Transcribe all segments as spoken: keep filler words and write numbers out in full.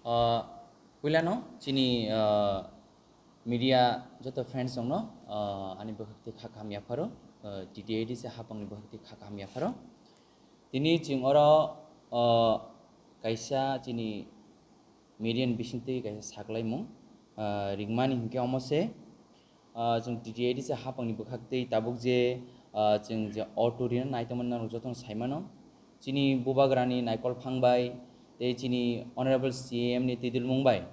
Ah, puilano chini, ah, media joto friends rokno, ah, ani bwkhak tei kha kaham yapharo, ah, T T A D C hapangni bwkhak tei kha kaham yapharo. Tini chwng oro, ah, kaisa chini media ni bisingtwi kaisa saklaimung, ah, ringmani hinkhe omo se, ah, chwng T T A D C hapangni bwkhak tei tabuk je, ah, chwng je auto rina naitongmani norok jotono saimano. Chini bubagrani naikol phang bai tei chini Honorable C M ni twidulmung bai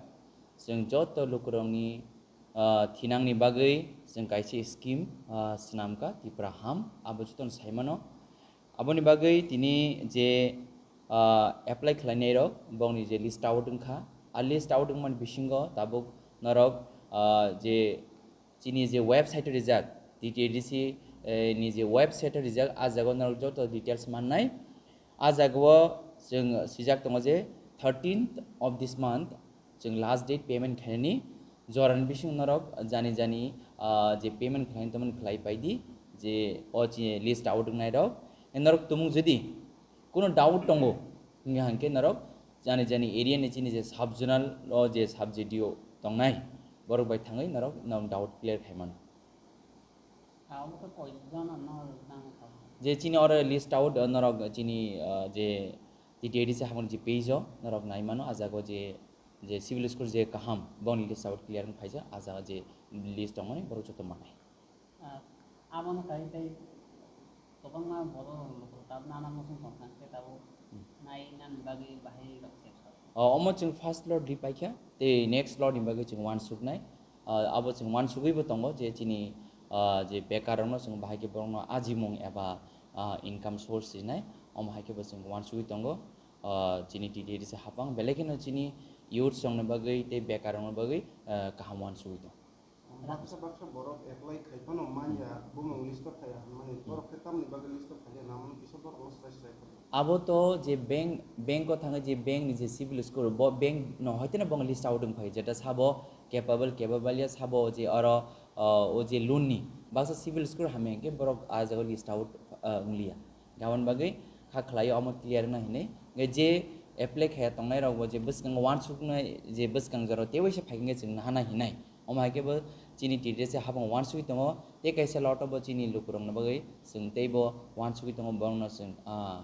chwng joto lukurokni, ah, thinangni bagwi chwng kaisa scheme, ah, swnamkha Tipra Ham, abo jotono saimano. Aboni bagwi tini je, ah, apply khlainairok bongni je list out wngkha, a list out wngmani bisingo tabuk norok, ah, je chini je website o rijak, T T A D C, eh, ni je website o rijak, a jaga o norok joto details mannai. A jaga o chwng swijak tongo je thirteenth of this month chwng last date payment khainani, jorani bisingo norok jani jani, ah, je payment khlainani tongmani khlai paidi, je o chini list out wngnai rok. Norok tumung jodi kuno doubt tongo, hingkha hingkhe norok jani jani area ni chini je sub zonal o je sub G D O tongnai, borok bai thangwi norok, norok doubt clear khai mano. Abo khe koi jona no nang kha? Je chini oro list out, uh, norok chini, uh, je T T A D C hapang je page o norok nai mano, a jaga o je, je civil score je kaham bongni list out clear wng phaijak, a jaga je list tongmani borok joto manai. Ah, abono kai tei kwbangma borok lukurok tabuk nana muchung tongkha, hwnkhe tabuk Hmm. nai nani bagwi bahai rok se kha. O, omo chwng first lot ri paikha, tei next lot ni bagwi chwng uansuknai. Ah, abo chwng uansugwibo tongo je chini, ah, je bekar rokno chwng bahai khe borokno ajimung eba, ah, income source rinai, omo hai khe bo chwng uansugwi tongo. Ah, chini T T A D C hapang, belai kheno chini youths rokni bagwi tei bekar rokni bagwi, ah, kaham uansugwi tongo. Baksa baksa borok apply khai phano manya, bumung list o phaiya hwnmani, Hmm. borok khe tamni bagwi list o phaiya, namung kisa borok no srai srai phai. Abo to je bank, bank o thangwi je bank ni je civil score, bo bank no hoiteno bong list out wng phai, jeta sabo capable, capable ya sabo je oro, uh, o je loan ni baksa civil score hamya hwnkhe borok a jaga list out, uh, wng liya. Aboni bagwi kha khlai omo clear wngna hinwi. Hwnkhe je apply khaiya tongnai rok bo je bwskango uansuknai, je bwskang jora teibo se phai hwnkhe chwng nahana hinai. Omo hai khe bo chini T T A D C hapang uansugwi tongo, tei kaisa lot o bo chini lukurokni bagwi chwng teibo uansugwi tongo, borokno chwng, ah,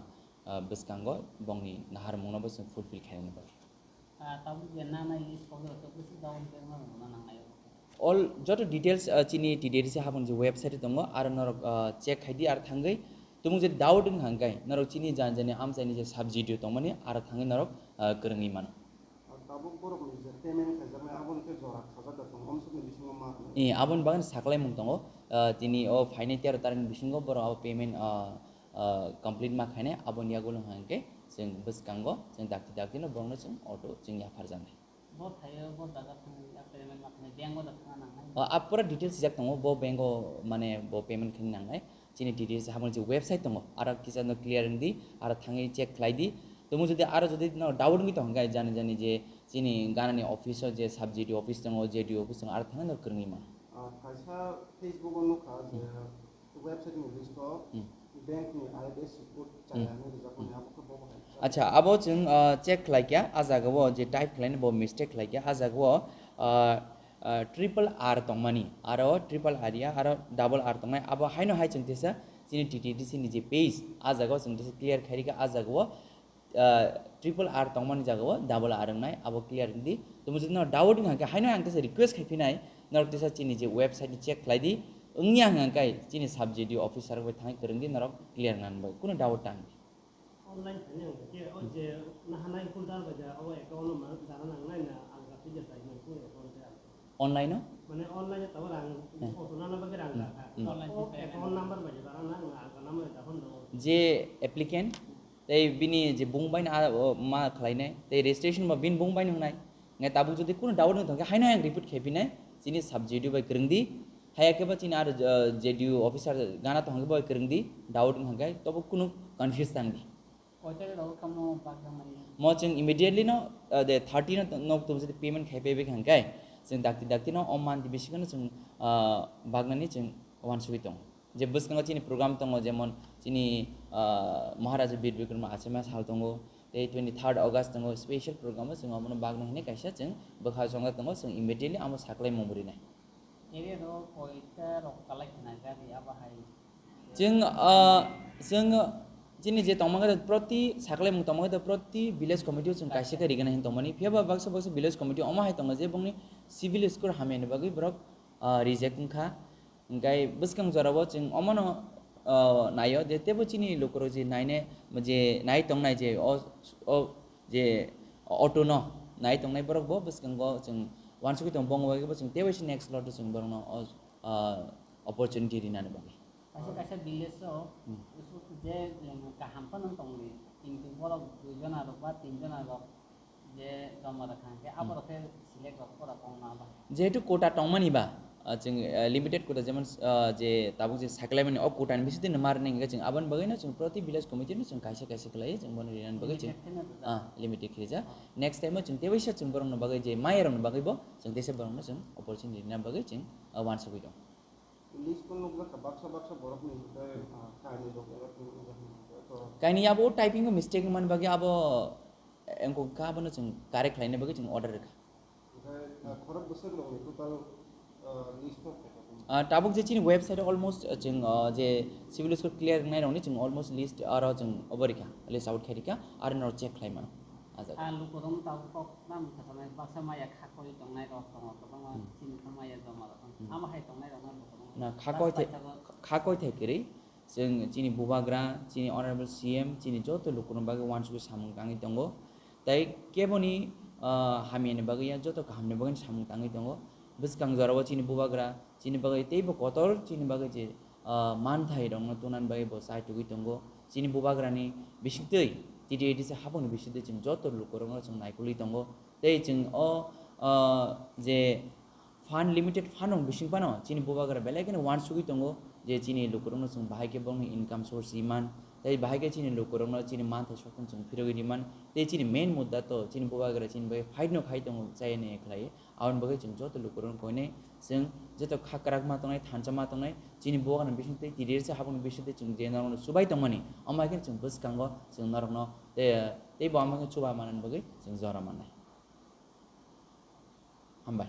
ah, bwskango bongni naharmungno bo chwng fulfill khainani bagwi. Ah, tabuk je nana list kok rok khe bwswk down payment rwna nangnai? All joto details, ah, chini T T A D C hapang je website tongo, aro norok, ah, check khai di, aro thangwi tumung je doubt wng hangkai norok chini jani jani amchaini je sub G D O tongmani aro thangwi norok, ah, kwrwngwi mano. Tabuk borokni je payment khaijaknai, aboni khe jora khajak da tongo, omsokni bisingo ma hwnwi? Eh, aboni bagwi saklaimung tongo. Ah, tini o phainai tero tarikni bisingo borok abo payment, ah, ah, complete ma khainai, aboni yagulo hwnkhe chwng bwskango chwng dakti dakti no borokno chwng auto chwng yapharjaknai. Bo thaio, bo jaga thangwi, a payment ma khainai, bank o da thangna nangnai? Ah, a pura details sijak tongo, bo bank o mane bo payment khaina nangnai. Chini T T A D C hapang je website tongo, aro kisa no clear wng di, aro thangwi check khlai di. Tumung jodi aro jodi no doubt wngwi tong hwnkhe jani jani je chini ganani office o je sub G D O office tongo, J D O office tongo, aro thangwi no kwrwngwi mano. Ah, kaisa Facebook o nukha je Hmm. website ni list o Hmm. bank ni I F S C code Hmm. chaya hinwi rijak mani, Hmm. abo khe bo bahai. Acha, abo chwng, ah, check khlai kha, a jaga o je type khlaini bo mistake khlai kha, a jaga o, ah, ah, triple R tongmani, aro triple R ya, aro double R tongnai, abo haino hai chwng tesa chini T T A D C ni je page, a jaga o chwng tesa clear khai rikha, a jaga o, ah, triple R tongmani jaga o double R wngnai, abo clear wng di. Tumung jodi no doubt wng hangkhe haino ang tesa request khai phinai, norok tesa chini je website ni check khlai di, wngya hwnkhe chini sub G D O officer bai thangwi kwrwng di, norok clear wngna bagwi, kuno doubt ta wng di. Online khainai ang khe, o je nahanai folder bai da, o account no ma dana nangnai na, ang ka phi da sai nang kung account da. Online o? Mane online o tabuk rang Hmm. Auto nana bagwi rang Hmm. da kha. Hmm. O account number bai da dana nang, ang ka number da hon do. Je applicant, tei bini je bung bai na, o, ma khlainai, tei registration ba bini bung bai no wngnai. Ngai tabuk jodi kuno doubt wng tong khe, haino ang repeat khai phinai, chini sub G D O bai kwrwng di, haya khe ba chini aro, uh, J D O officer gana tong khe bai kwrwng di, doubt wng khe tobo kuno confuse tang di. Koi tarik rogo kamo bagna mani? Mo chwng immediately no, uh, de thirty no nok tum jodi payment khai paibai kha hwnkhe, chwng dakti dakti no o month bisingo no chwng, uh, bagnani chwng uansugwi tongo. Je bwskango chini program tongo, jemon chini, ah, Maharaja Bir Bikrama Achema sal tongo, Tei twenty third August tongo special program o chwng omono bagno hinwi kaisa chwng bwkha chongjak tongo, chwng immediately amo saklaimung bo rinai. Area rok koita rok kalai khna gari abo hai. Chwng, ah, chwng chini je tongma khe proti saklaimung tongma khe proti village committee o chwng kaisa khe rigana hin tongmani. Phiya ba baksa baksa village committee omo hai tongo je bongni civil score hamyani bagwi borok, ah, reject wngkha. Hingkai bwskang jorao chwng omono, ah, naio je teibo chini lukurok je naine, je nai tongnai je o, o je auto no nai tongnai borok bo bwskango chwng uansugwi tongo, bongwi bo chwng teibo se next lot o chwng borokno o, ah, opportunity rinani bagwi. Kaisa kaisa village o Hmm. je, em, kaham phano tongdi, kintu borok dui jona rok ba tin jona rok je joma rwkha hwnkhe Hmm. aborok khe select rok pura kongma ba. Jehetu quota tongmani ba, ah, chwng, ah, limited quota, jemon, ah, je tabuk je saklaimani o quota ni bisingtwi no ma rwni hwnkhe chwng aboni bagwi no chwng proti village committee no chwng kaisa kaisa khlaiwi chwng bono rinani bagwi chwng, Limited khe no rwjak. Ah, limited khe rijak. Ah. Next time o chwng teisa chwng borokno bagwi je maya rokni bagwi bo chwng teisa borokno chwng opportunity rina bagwi chwng, ah, uansugwi tongo. List o nukjakha baksa baksa borokni hwnkhe, ah, kainwi rok eba twi nukjakha hwnkhe to. Kainwi abo typing o mistake wngmani bagwi abo, eh, wngkha abono chwng correct khlaina bagwi chwng order rwkha. Hwnkhe, ah, khorok bwswk rokni total, ah, list no khaikha? Ah, tabuk je chini website o almost, ah, chwng, ah, je civil score clear wngnai rokni chwng almost list aro chwng obo rikha, list out khai rikha, aro norok check khlai mano. Ah, jaga. Ah, lukurok tabuk kok nam khatonai baksa maya khakoi tongnai rok tongo, kwbangma Hmm. chini khe maya joma rok. Hmm. Amo hai tongnai rok no lukurok. Na, khakoi thai, Baksa khakoi thai kwrwi, chwng chini bubagra, chini honorable C M, chini joto lukurok bagwi uansugwi samung tangwi tongo. Tai keboni, ah, hamyani bagwi ya, joto kahamni bagwi samung tangwi tongo. Bwskang jorao chini bubagra, chini bagwi teibo kotor, chini bagwi je, ah, manthai rokno tunani bagwi bo chai tugwi tongo. Chini bubagrani bisingtwi, T T A D C hapungni bisingtwi chwng joto lukurokno chwng naikolwi tongo. Tei chwng o, ah, je fund, limited fund rok bising phano chini bubagra belai kheno uansugwi tongo je chini lukurokno chwng bahai khe bongni income source riman, tei bahai khe chini lukurokno chini manthai sokthong chwng phirogwi riman, tei chini main mudda to chini bubagra chini bagwi fight no khai tongo chaya nai khlai. Aboni bagwi chwng joto lukurokno koinai chwng joto kha kwrak ma tongnai, thansa ma tongnai, chini bubagrani bisingtwi, T D A D C hapungni bisingtwi chwng je norokno chubai tongmani, omo hai khe chwng bwskango chwng norokno tei, tei bo omo khe chuba manani bagwi chwng jora mannai. Hambai.